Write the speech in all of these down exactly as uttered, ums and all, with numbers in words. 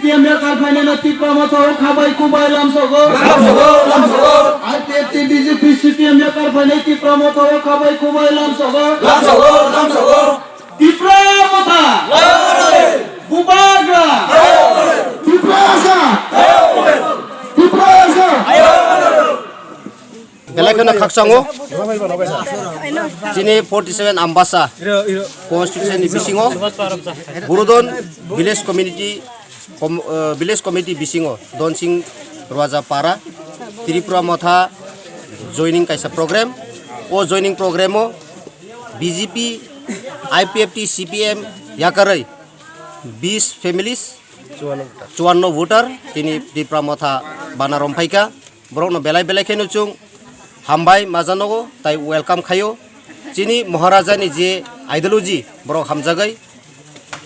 C P M yakar phainai no Tipra Motha o khabai kubai lamsogo. Lamsogo, lamsogo. I P F T, B J P, C P M yakar phainai Tipra Motha o khabai kubai lamsogo. Lamsogo, lamsogo. Tipra Motha. Bubagra. Tipra Motha. Tipra Motha. Belai kheno khakchangno chini forty seven Ambasa constituency ni bisingo Gurudon village community com-, eh, village committee bisingo Donsing Rwaja Para Tripura Motha joining kaisa program. O joining program o B J P, I P F T, C P M yakarwi bis families, chuanno voter, tini Tripura Motha bana romphaikha. Borokno belai belai kheno chwng hambai majanogo tai welcome khaio. Chini Maharaja ni je ideology borok hamjagwi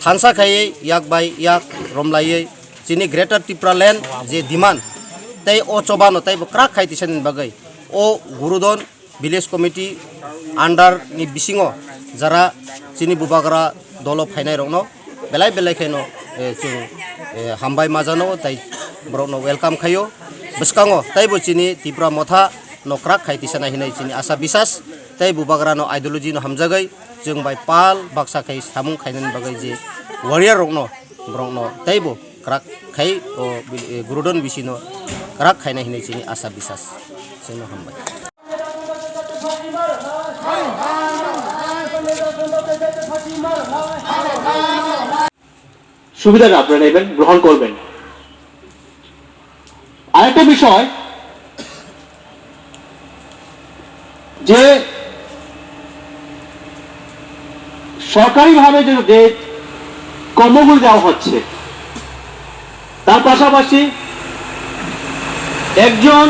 thansa khaiwi yak bai yak romlaiwi chini Greater Tripura Land je demand tei o chobano taibo kwrak khai tisa nini bagwi o Gurudon village committee under ni bisingo jara chini bubagra dolo phainai rokno belai belai kheno, eh, chwng, eh, hambai majano tai borokno welcome khaio. Bwskango taibo chini Tipra Motha no kwrak khai tisana hinwi chini asa bisas tei bubagra no ideology no hamjagwi chwng bai pal baksa khai samung khainani bagwi je warrior rokno borokno taibo kwrak khai o, eh, Gurudon bisino kwrak khaina hinwi chini asa bisas. Chwngno hambai. সুবিধাটা আপনারা নেবেন, গ্রহণ করবেন। আরেকটা বিষয়, যে সরকারিভাবে যে, যে কর্মগুলি দেওয়া হচ্ছে, তার পাশাপাশি একজন